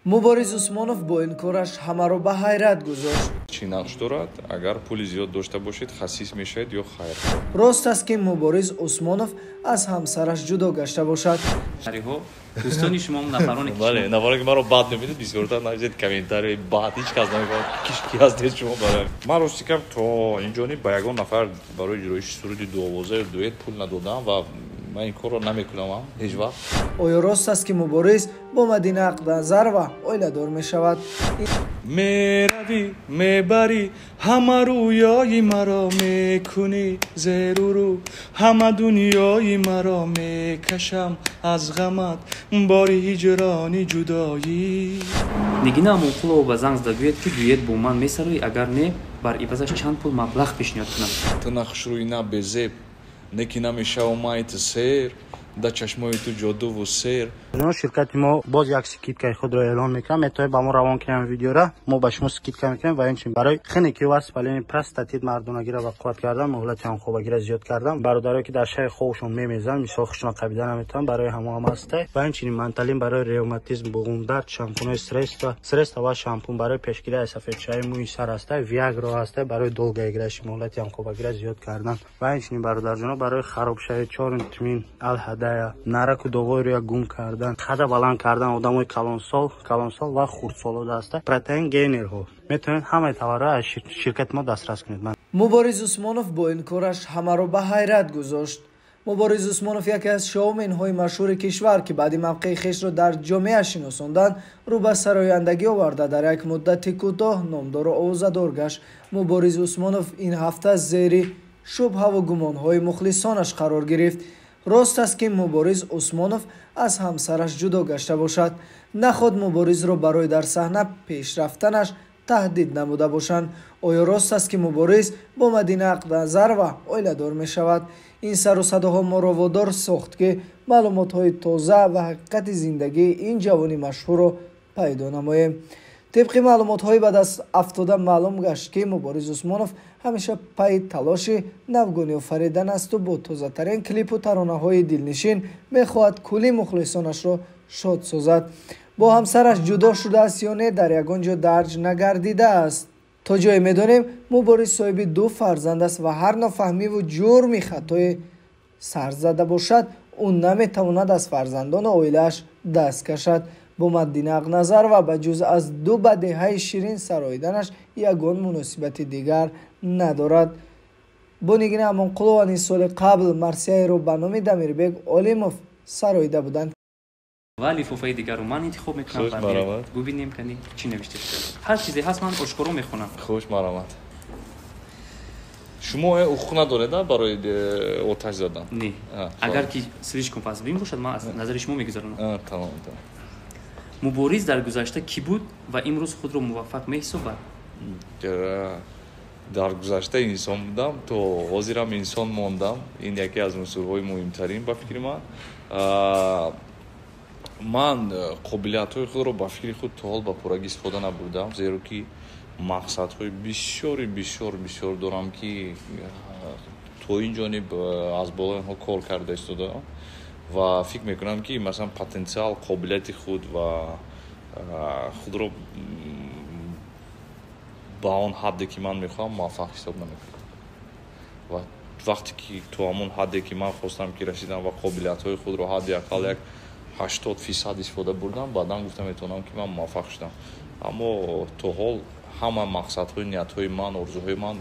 Мубориз Усмонов бо ин кораш ҳамаро ба ҳайрат гузошт. Чӣ нақш дорад? Агар пули зиёд дошта бошед, хасис мешавед ё хайр? Рост аст, ки Мубориз Усмонов аз ҳамсараш ҷудо гашта бошад? Дӯстони шумо, нафароне ки Бале, нафароне ки маро бад мебинед, бисёртар нависед комментарии бад. Ҳеҷ кас намефаҳмад, ки ҳастед шумо барои ман. Рости кам, то инҷониб ба ягон нафар барои иҷроиши суруди дуовоза ё дуэт пул надодам ва ман ин корро намекунам ҳеҷ вақт. Оё рост аст, ки Мубориз бо Мадина Ақназарова оиладор мешавад? Меравӣ, мебарӣ ҳама рӯёи маро, мекунӣ зеру рӯ ҳама дунёи маро, мекашам аз ғамат бори ҳиҷрони ҷудоӣ. Нигина Амонқулова ба занг зада гӯяд, ки дуэт бо ман месароӣ, агар не, бар ивазаш чанд пул маблағ пешниҳод кунам. Ту на хушрӯӣ, на безеб, не ки намешавам ай ту сер, да чашмои ту ҷодуву сер. Ширкати мо боз як скидкаи худро эълон мекунам. Метавонед ба мо равон кунем видеора, мо ба шумо скидка мекунем. Ва инчунин барои хунукӣ ва воспаление простатит, мардонагиро ба қувват кардан, муҳлати ҳамхобагиро зиёд кардан, бародарое ки дар шаби хобшон мемезанд, мисол хушона қабида наметавонанд, барои ҳамо ҳам ҳастай. Ва инчунин манталин барои ревматизм, буғумдард, шампунҳои средства ва шампун барои пешгирӣ аз сафедшавии мӯи сар ҳастай, виагро ҳастай барои долгоиграющий, муҳлати ҳамхобагиро зиёд кардан. Ва инчунин, бародарҷоно, барои харобшавии чорумтмин алҳадая, нараку доғои рӯя гум кардан, қада баланд кардан, одамои калонсол ва хурдсолода ҳаста, протеин гейнерҳо. Метавонед ҳамаи товарро аз ширкати мо дастрас кунед. Мубориз Усмонов бо ин кораш ҳамаро ба ҳайрат гузошт. Мубориз Усмонов яке аз шоуменҳои машҳури кишвар, ки баъди мавқеи хешро дар ҷомеа шиносондан, рӯ ба сарояндагӣ оварда, дар як муддати кӯтоҳ номдору овозадор гашт. Мубориз Усмонов ин ҳафта зери шубҳаву гумонҳои мухлисонаш қарор гирифт. Рост аст, ки Мубориз Усмонов аз ҳамсараш ҷудо гашта бошад? Наход Муборизро барои дар саҳна пеш рафтанаш таҳдид намуда бошанд? Оё рост аст, ки Мубориз бо Мадина Ақназарова оиладор мешавад? Ин сару садоҳо моро водор сохт, ки маълумотҳои тоза ва ҳақиқати зиндагии ин ҷавони машҳурро пайдо намоем. Тибқи маълумотҳои ба даст афтода маълум гашт, ки Мубориз Усмонов ҳамеша пайи талоши навгонӣ офаридан асту бо тозатарин клипу таронаҳои дилнишин мехоҳад кулли мухлисонашро шод созад. Бо ҳамсараш ҷудо шудааст ё не, дар ягон ҷо дарҷ нагардидааст. То ҷое медонем, Мубориз соҳиби ду фарзанд аст ва ҳар нофаҳмиву ҷурми хатое сар зада бошад, ӯ наметавонад аз фарзандону оилааш даст кашад. Бо Мадина Ақназарова ба ҷуз аз ду бадеҳаи ширин сароиданаш ягон муносибати дигар надорад. Бо Нигина Амонқулова низ соли қабл марсияеро ба номи Дамирбек Олимов сароида буданд. Ва лифофаи дигарро ман интихоб мекунам, бубинем, кани чӣ навишта шуда. Ҳар чизе ҳаст, ман ошкоро мехонам. Хуш, марҳамат. Шумо ҳуқуқ надоред барои оташ задан? Не, агар ки слишком вазнин бошад, ман аз назари шумо мегузаронам. Тамом. Мубориз дар гузашта кӣ буд ва имрӯз худро муваффақ меҳисобад? Дар гузашта инсон будам, то ҳозирам инсон мондам. Ин яке аз унсурҳои муҳимтарин ба фикри ман. Ман қобилиятҳои худро ба фикри худ то ҳол ба пуррагӣ истифода набурдам, зеро ки мақсадҳои бисёри бисёр бисёр дорам, ки то ин ҷониб аз болои онҳо кор карда истодаам ва фикр мекунам, ки масалан потенсиал, қобилияти худ ва худро ба он ҳадде, ки ман мехоҳам, муваффақ ҳисоб намекунам. Ва вақте ки то ҳамон ҳадде, ки ман хостам, ки расидам ва қобилиятҳои худро ҳадди ақал як 80% истифода бурдам, баъдан гуфта метавонам, ки ман муваффақ шудам. Аммо то ҳол ҳама мақсадҳои, ниятҳои ман, орзуҳои ман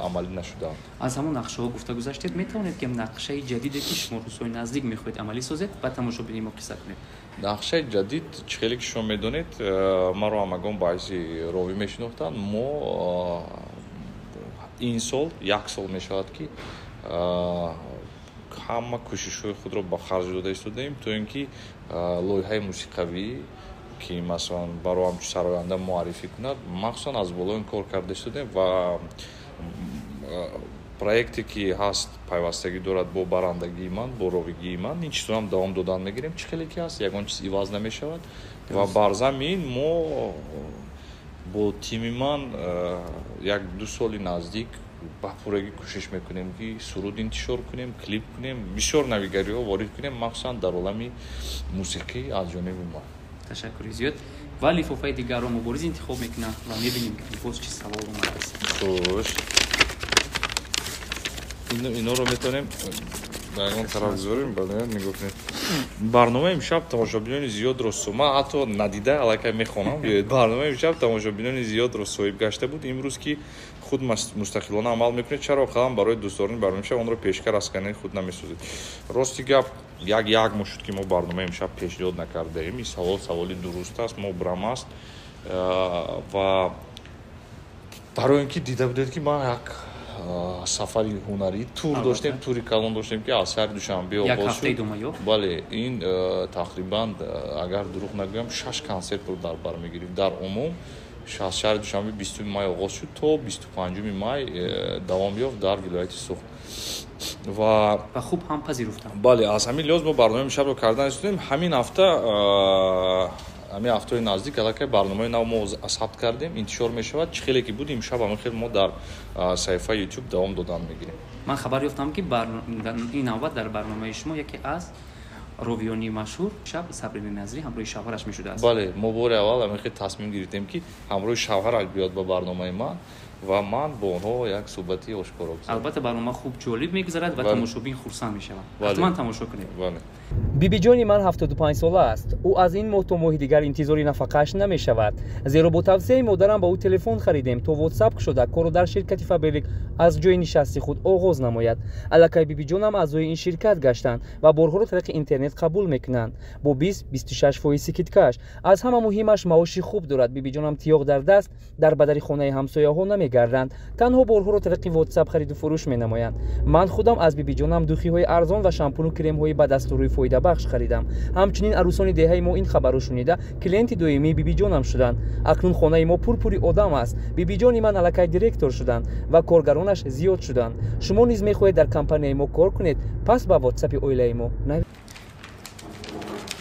амалӣ нашудаанд. Аз ҳамон нақшаҳо гуфта гузаштед. Метавонед, ки нақшаи ҷадиде, ки шумо рӯзҳои наздик мехоҳед амалӣ созед, ба тамошобини мо қисса кунед? Нақшаи ҷадид, чӣ хеле ки шумо медонед, маро ҳамагон ба ҳайси ровӣ мешинохтанд. Мо ин сол як сол мешавад, ки ҳама кӯшишҳои худро ба харҷ дода истодаем, то ин ки лоиҳаи мусиқавӣ, ки масалан баро ҳамчун сароянда муаррифӣ кунад, махсусан аз болои он кор карда истодаем. Ва проекте, ки ҳаст, пайвастагӣ дорад бо барандагии ман, бо ровигии ман. Ин чизҳоам давом додан мегирем, чӣ хеле ки ҳаст, ягон чиз иваз намешавад. Ва бар замин мо бо тими ман як ду соли наздик ба пуррагӣ кӯшиш мекунем, ки суруд интишор кунем, клип кунем, бисёр навигариҳо ворид кунем, махсусан дар олами мусиқӣ аз ҷониби мо. Ташаккури зиёд. Ва лифофаи дигарро Мубориз интихоб мекунад ва мебинем, ки боз чӣ савол омадааст. Хуш, иноро метавонем ба ягон тараф гузорем. Бале, нигоҳ кунед, барномаи имшаб тамошобинони зиёдро, ман ҳатто надида аллакай мехонам. Барномаи имшаб тамошобинони зиёдро соҳиб гашта буд. Имрӯз ки худ мустақилона амал мекунед, чаро ақаллан барои дӯстдорони барномаи имшаб онро пешкар аз канали худ намесозед? Рости гап, як моҳ шуд, ки мо барномаи имшаб пешниҳод накардаем. Ин савол саволи дуруст аст, мубрам аст. Ва барои ин ки дида будед, ки ман як сафари ҳунарӣ, тур доштем, тури калон доштем, ки аз шаҳри Душанбе оғоз шуд. Бале, ин тақрибан, агар дурӯғ нагӯям, шаш консертро дар бар мегирифт. Дар умум аз шаҳри Душанбе 20 май оғоз шуд, то 25 май давом ёфт дар вилояти Суғд. Ва ва хуб ҳам пазируфтам. Бале, аз ҳамин лиҳоз мо барномаи имшабро карда истодем. Ҳамин ҳафта, ҳамин ҳафтаҳои наздик аллакай барномаи нав мо сабт кардем, интишор мешавад. Чӣ хеле ки буд имшаб, ҳамин хел мо дар саҳифаи Ютуб давом додан мегирем. Ман хабар ёфтам, ки ин навбат дар барномаи шумо яке аз ровиёни машҳур шаб Сабри Мемазрӣ ҳамроҳи шавҳараш мешудааст. Бале, мо бори аввал ҳамин хел тасмим гирифтем, ки ҳамроҳи шавҳараш биёд ба барномаи ман ва ман бо онҳо як суҳбати ошкоро гузарам. Албатта, барнома хуб, ҷолиб мегузарад ва тамошобин хурсанд мешавад. Ҳатман тамошо кунед. Бале. Бибиҷони ман 75 сола аст. Ӯ аз ин моҳ то моҳи дигар интизори нафақааш намешавад, зеро бо тавсияи модарам ба ӯ телефон харидем, то Ватсап кушода, корро дар ширкати Фаберлик аз ҷои нишасти худ оғоз намояд. Аллакай бибиҷонам аъзои ин ширкат гаштанд ва борҳоро тариқи интернет қабул мекунанд бо 20-26 фоиз скидка. Аз ҳама муҳимаш, маоши хуб дорад. Бибиҷонам тиёқ дар даст дар бадари хонаи ҳамсояҳо намегарданд, танҳо борҳоро тариқи Ватсап хариду фурӯш менамоянд. Ман худам аз бибиҷонам духиҳои арзон ва шампуну кремҳои ба дасту рӯй фоидабахш харидам. Ҳамчунин арӯсони деҳаи мо ин хабарро шунида, клиенти доимии бибиҷонам шуданд. Акнун хонаи мо пурпури одам аст. Бибиҷони ман аллакай директор шуданд ва коргаронаш зиёд шуданд. Шумо низ мехоҳед дар компанияи мо кор кунед? Пас ба Ватсапи оилаи мо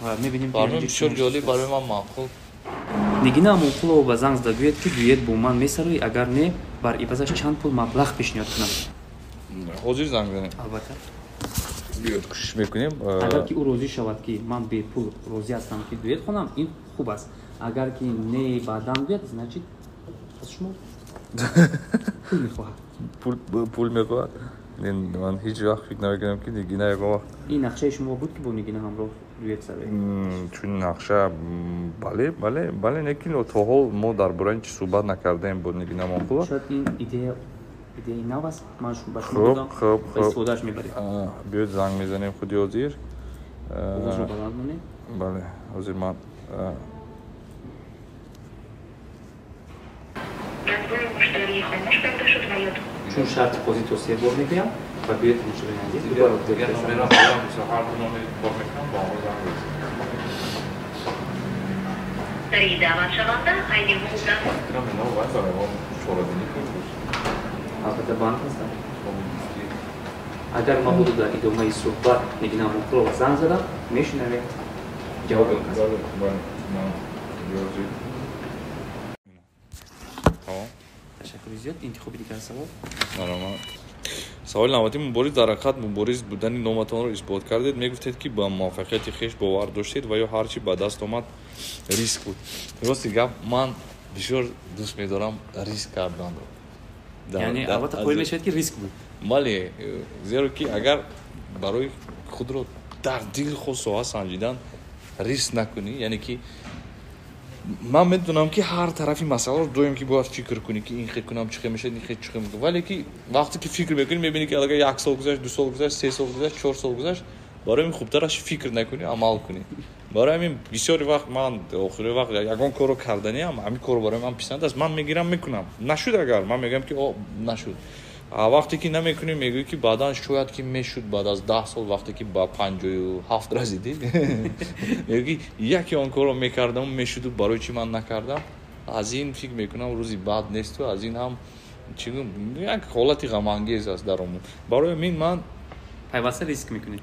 Ва мебинем. Барнома бисёр ҷолиб, барои ман маъқул. Нигина Амонқулова ба занг зада гӯяд, ки дуэт бо ман месароӣ, агар не, бар ивазаш чанд пул маблағ пешниҳод кунам. Ҳозир занг занем. Албатта. Биёд, кӯшиш мекунем. Агар ки ӯ розӣ шавад, ки ман бепул розӣ ҳастам, ки дуэт хонам, ин хуб аст. Агар ки не, баъдан гӯяд, значит, аз шумо пул мехоҳад. Пул мехоҳад. Ман ҳеҷ вақт фикр намекунам, ки Нигина ягон вақт Ин нақшаи шумо буд, ки бо Нигина ҳамроҳ дуэт сароед? Чун нақша, бале, лекин то ҳол мо дар бораи ин чиз суҳбат накардаем бо Нигина Амонқулова. Шояд ин идеяи нав аст, ман ба шумо додам ва истифодааш мебаред. Биёд, занг мезанем худи ҳозир. Овозро баланд монед. Бале, ҳозир ман Чун шарти қозӣ то се бор мегӯям ва биёед, тамошобини азиз. Дигар номерам, ҳар ду номер кор мекунам, бо онҳо занг мезанем. Даъватшаванда айни ҳол дар Ино бояд ба ягон чорабинӣ кунем. Албатта, банд ҳастам. Агар мабодо дар идомаи суҳбат Нигина Амонқулова занг задам, мешунавем ҷавоби он кас. Бале, ман ҳозир. Тамом. Ташаккури зиёд. Интихоби дигар савол. Марҳамат. Саволи навбатӣ: Мубориз, дар ҳақиқат мубориз будани номатонро исбот кардед. Мегуфтед, ки ба муваффақияти хеш бовар доштед ва ё ҳар чӣ ба даст омад, риск буд? Рости гап, ман бисёр дӯст медорам риск карданро. Яъне албатта қоил мешавед, ки риск буд? Бале, зеро ки агар барои худро дар дилхоҳ соҳа санҷидан риск накунӣ, яъне ки ман медонам, ки ҳар тарафи масъаларо доим ки бояд фикр кунӣ, ки ин хел кунам, чӣ хел мешавад, ин хел чӣ хел, вале ки вақте ки фикр мекунӣ, мебинӣ, ки аллакай як сол гузашт, 2 сол гузашт, 3 сол гузашт, 4 сол гузашт. Барои ҳамин хубтар аст фикр накунӣ, амал кунӣ. Барои ҳамин бисёри вақт ман охири вақт ягон корро карданиам, ҳамин корро барои ман писанд аст, ман мегирам, мекунам. Нашуд агар, ман мегӯям, ки о, нашуд. А вақте ки намекунӣ, мегӯӣ, ки баъдан шояд ки мешуд. Баъд аз 10 сол, вақте ки ба 57 расидӣ, мегӯӣ, ки яке он корро мекардаму мешуду, барои чӣ ман накардам? Аз ин фикр мекунам, рӯзи бад несту аз ин ҳам чӣ гӯм, як ҳолати ғамангез аст дар умум. Барои ҳамин ман Пайваста риск мекунед.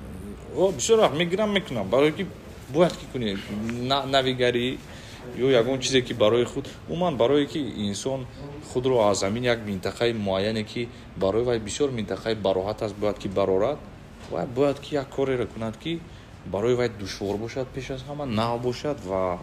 Бисёр вақт мегирам, мекунам, барое ки бояд ки кунӣ навигарӣ ё ягон чизе, ки барои худ, умуман барое ки инсон худро аз ҳамин як минтақаи муайяне, ки барои вай бисёр минтақаи бароҳат аст, бояд ки барорад. Вай бояд ки як кореро кунад, ки барои вай душвор бошад, пеш аз ҳама нав бошад ва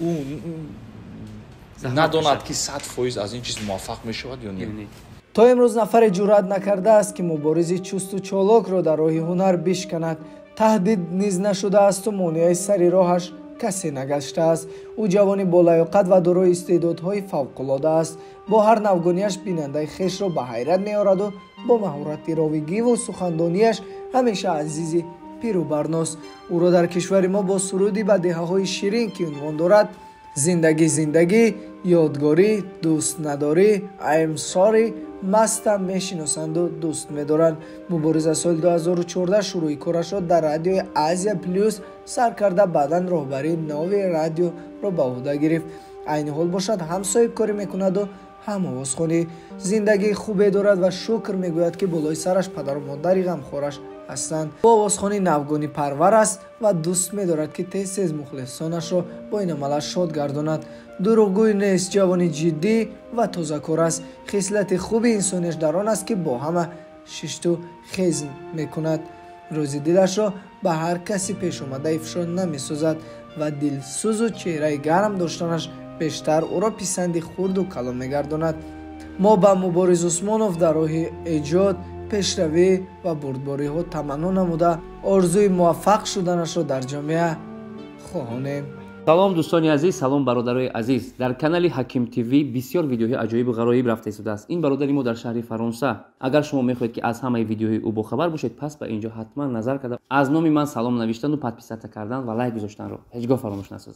Ӯ надонад, ки 100% аз ин чиз муваффақ мешавад ё не. То имрӯз нафаре ҷуръат накардааст, ки Муборизи чусту чолокро дар роҳи ҳунар бишканад. Таҳдид низ нашудаасту монеаи сари роҳаш касе нагаштааст. Ӯ ҷавони болаёқат ва дорои истеъдодҳои фавқулода аст. Бо ҳар навгониаш бинандаи хешро ба ҳайрат меораду бо маҳорати ровигиву сухандонияш ҳамеша азизи пиру барност. Ӯро дар кишвари мо бо суруди ба деҳаҳои ширин, ки унвон дорад «Зиндагӣ, зиндагӣ», «Ёдгорӣ», «Дӯст надорӣ», «I'm sorry», «Мастам» мешиносанду дӯст медоранд. Мубориз аз соли 2014 шурӯи корашро дар радиои «Азия Плюс» сар карда, баъдан роҳбарии нави радиоро ба ӯҳда гирифт. Айни ҳол бошад, ҳам соҳибкорӣ мекунаду ҳам овозхонӣ. Зиндагии хубе дорад ва шукр мегӯяд, ки болои сараш падару модари ғамхораш ҳастанд. Бо овозхонӣ навгонӣ парвар аст ва дӯст медорад, ки тез тез мухлисонашро бо ин амалаш шод гардонад. Дурӯғгӯй нест, ҷавони ҷиддӣ ва тозакор аст. Хислати хуби инсонияш дар он аст, ки бо ҳама шишту хез мекунад, рӯзи дилашро ба ҳар каси пешомада ифшо намесозад ва дилсӯзу чеҳраи гарм доштанаш бештар ӯро писанди хурду калон мегардонад. Мо ба Мубориз Усмонов дар роҳи эҷод пешравӣ ва бурдбориҳо таманно намуда, орзуи муваффақ шуданашро дар ҷомеа хоҳонем. Салом, дӯстони азиз, салом, бародарои азиз! Дар канали Ҳаким ТВ бисёр видеоҳои аҷоибу ғароиб рафта истодааст. Ин бародари мо дар шаҳри Фаронса. Агар шумо мехоҳед, ки аз ҳамаи видеоҳои ӯ бохабар бошед, пас ба ин ҷо ҳатман назар карда, аз номи ман салом навиштану подписаться кардан ва лайк гузоштанро ҳеҷ гоҳ фаромӯш насозед.